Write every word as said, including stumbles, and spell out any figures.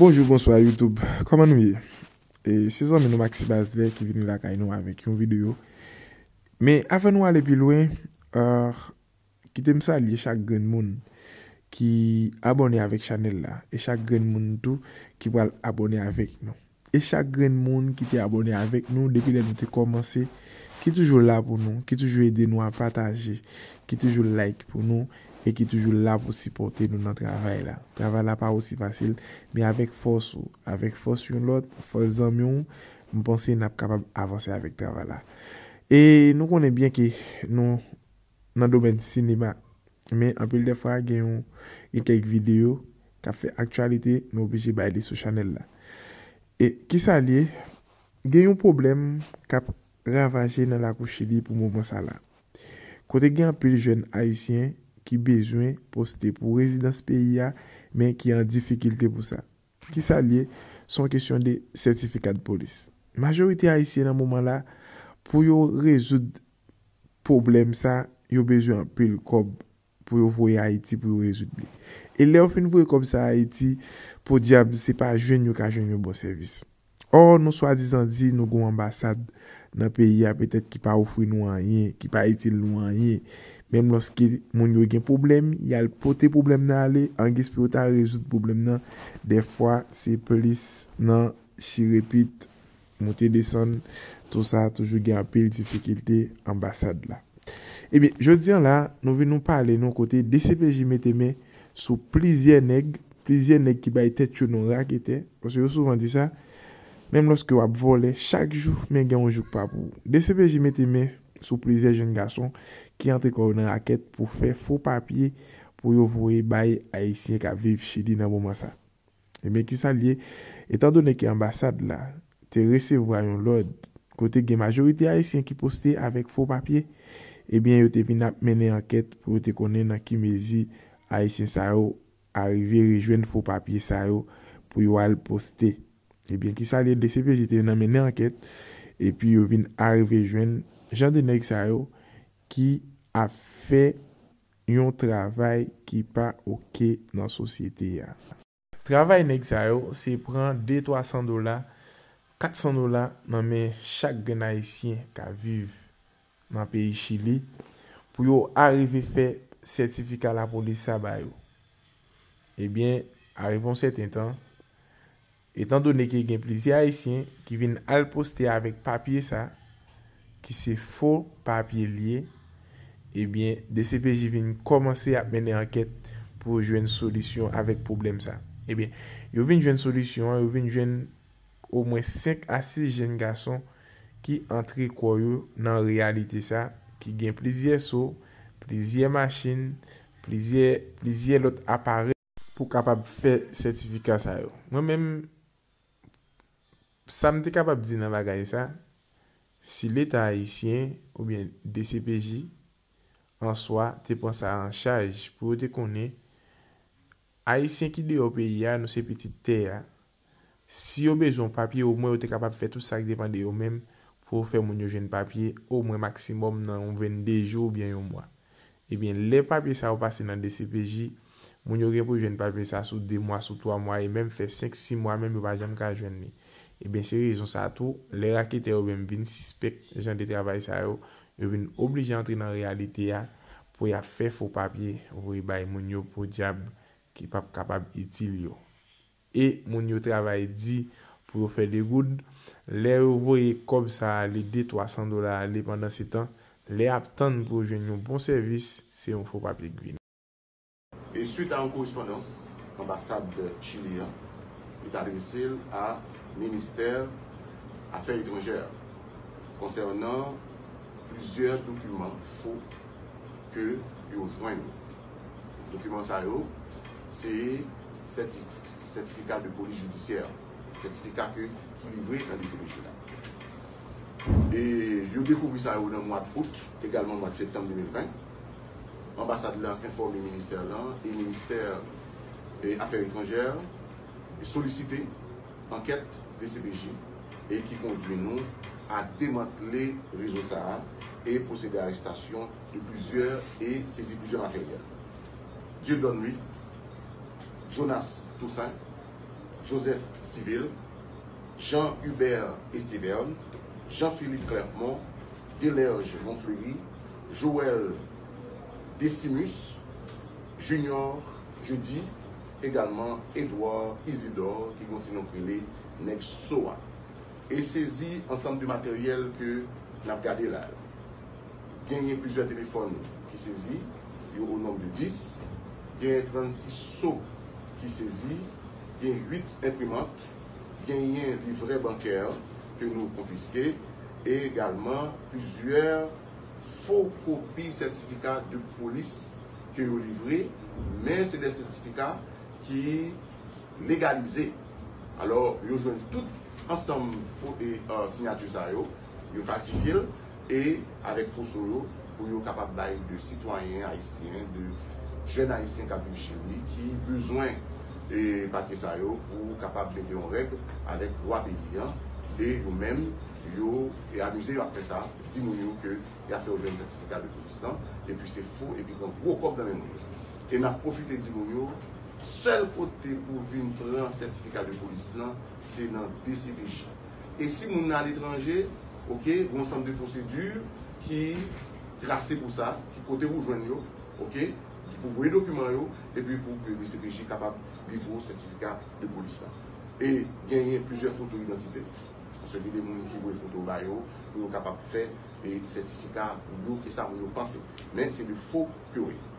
Bonjou, bonswa YouTube. Kòman nou ye? E, se zanmi nou Maxi Bazlè ki vini lakay nou avèk yon videyo. Men avan nou ale pi lwen, euh, kite m salye chak grenn moun ki abòne avèk chanèl la e chak grenn moun tou ki pral abòne avèk nou. E chak grenn moun ki te abòne avèk nou depi lè nou te kòmanse, ki toujou la pou nou, ki toujou ede nou a pataje, ki toujou like pou nou e ki toujou la pou sipòte nou nan travay la. Travay la pa osi fasil, men avèk fòs ou, avèk fòs youn lòt, fòs zanmi w, m panse n ap kapab avanse avèk travay la. E nou konnen byen ke nou nan domèn sinema, men anpil de fwa gen yon, gen kèk videyo k ap fè aktyalite, nou oblije bay li sou chanèl la. E kisa l ye? Gen yon pwoblèm k ap ravaje nan lakou Chili pou moman sa la. Kote gen anpil jèn ayisyen ki bezwen poste pou rezidans peyi a, men ki an difikilte pou sa. Kisa l ye? Se yon kesyon de sètifika de polis. Majorite ayisyen nan moman la, pou yo rezoud pwoblèm sa, yo bezwen anpil kòb pou yo voye Ayiti pou yo rezoud li. E lè yo fin voye kòb sa Ayiti, podyab, se pa jwenn yo ka jwenn yon bon sèvis. Ò, nou swadizan di nou gen yon anbasad nan peyi a, petèt ki pa ofri nou anyen, ki pa itil nou anyen. Menm lòske moun yo gen pwoblèm, y al pote pwoblèm nan ale, angiz pou yo ta rezoud pwoblèm nan, dèfwa se plis nan chirepit, moute desann, tou sa toujou gen anpil difikilte anbasad la. Ebyen, jodi a la, nou vin nou pale nou kote D C P J mete men sou plizyè nèg, plizyè nèg ki bay tèt yo non raketè, paske yo souvan di sa, menm lòske w ap vòlè chak jou, men gen yon jou k pa pou ou. D C P J mete men sou plizyè jèn gason ki antre kò yo nan rakèt pou fè fo papye pou yo voye bay Ayisyen k ap viv Chili nan moman sa. Ebyen, kisa l ye? Etandone ke anbasad la te resevwa yon lòd kote gen majorite Ayisyen ki poste avèk fo papye, ebyen, yo te vin ap mennen ankèt pou yo te konnen nan ki mezi Ayisyen sa yo arive rejwenn fo papye sa yo pou yo al poste. Ebyen, kisa l ye? D C P J te vin ap mennen ankèt, epi yo vin arive jwenn jan de nèg sa yo ki ap fè yon travay ki pa oke nan sosyete a. Travay nèg sa yo, se pran de twa san dola, kat san dola nan men chak grenn Ayisyen k ap viv nan peyi Chili pou yo arive fè sètifika lapolis sa ba yo. Ebyen, arive yon sèten tan, etandone ke gen plizyè Ayisyen ki vin al poste avèk papye sa, ki se fo papye l ye, ebyen, D C P J vin kòmanse ap mennen ankèt pou yo jwenn solisyon avèk pwoblèm sa. Ebyen, yo vin jwenn solisyon an, yo vin jwenn omwen senk a sis jèn gason ki antre kò yo nan reyalite sa, ki gen plizyè so, plizyè machin, plizyè, plizyè lòt aparèy pou kapab fè sètifika sa yo. Mwen menm, sa m te kapab di nan bagay sa, si Leta ayisyen oubyen D C P J an swa te pran sa an chaj pou yo te konnen Ayisyen ki deyò peyi a, nou se pitit tè a. Si yo bezwen yon papye, omwen yo te kapab fè tout sa k depann de yo menm pou yo fè moun yo jwenn papye, omwen maksimòm nan yon vennde jou oubyen yon mwa. Ebyen, lè papye sa yo pase nan D C P J, moun yo gen pou jwenn papye sa sou de mwa, sou twa mwa, e menm fè senk, sis mwa menm yo pa janm ka jwenn li. Ebyen, se rezon sa tou, lè raketè yo menm vin sispèk jan de travay sa yo, yo vin oblije antre nan reyalite a pou y ap fè fo papye voye bay moun yo podyab ki p ap kapab itil yo. E moun yo travay di pou yo fè de goud, lè yo voye kòb sa ale, de, twa san dola ale, pandansetan, lè y ap tann pou yo jwenn yon bon sèvis, se yon fo papye k vini. Et suite à une correspondance, anbasad Chili an, li t adrese l a ministè Afè Etranjè konsènan plizyè dokiman fo ke yo jwenn. Dokiman sa yo, se sèti-, sètifika de polis jidisyè, sètifika ke, ki livre nan D C P J la. E yo dekouvri sa yo nan mwa out, egalman mwa septanm de mil ven. Anbasad la enfòme ministè lan e ministè, e, Afè Etranjè solisite ankèt D C P J e ki kondui nou a demantle rezo sa a e pwosede a arestasyon de plizyè e sezi plizyè materyèl. Dieudonne Louis, Jonas Toussaint, Joseph Civil, Jean Hubert Estéverne, Jean Philippe Clermont, Delerge Monfleury, Joël Decimus, Junior Jeudi, egalman Edouard Isidore ki gen yon ti non k rele Nèg So a. E sezi ansanm de materyèl ke n ap gade la yo. Genyen plizyè telefòn ki sezi, yo o nonb de dis, genyen trannsis so ki sezi, gen uit enprimant, genyen livrè bankè ke nou konfiske, e egalman plizyè fo kopi sètifika de polis ke yo livre, men se de sètifika ki legalize. Alò, yo jwenn tout ansanm fo e uh, siyati sa yo, yo falsifye l, e avèk foto yo, pou yo kapab bay de sitwayen ayisyen, de jèn ayisyen k ap viv Chili, ki bezwen e papye sa yo pou kapab mete yon règ avèk lwa peyi an, e yo menm, yo e amize yo ap fè sa, di moun yo ke y ap fè yo jwenn sètifika de polis lan, epi se fo, epi pran gwo kòb nan men moun yo. E n ap pwofite di moun yo, sèl kote pou vin pran sètifika de polis lan, se nan D C P J. E si moun nan aletranje, oke, gen yon ansanm de pwosedi ki trase pou sa, ki kote pou jwenn yo, oke, pou voye dokiman yo, epi pou ke D C P J kapab livre w sètifika de polis lan. E genyen plizyè foto idantite, paske gen de moun ki voye foto ba yo, pou yo kapab fè e sètifika pou yo, e sa moun yo panse. Men se de fo ke yo ye.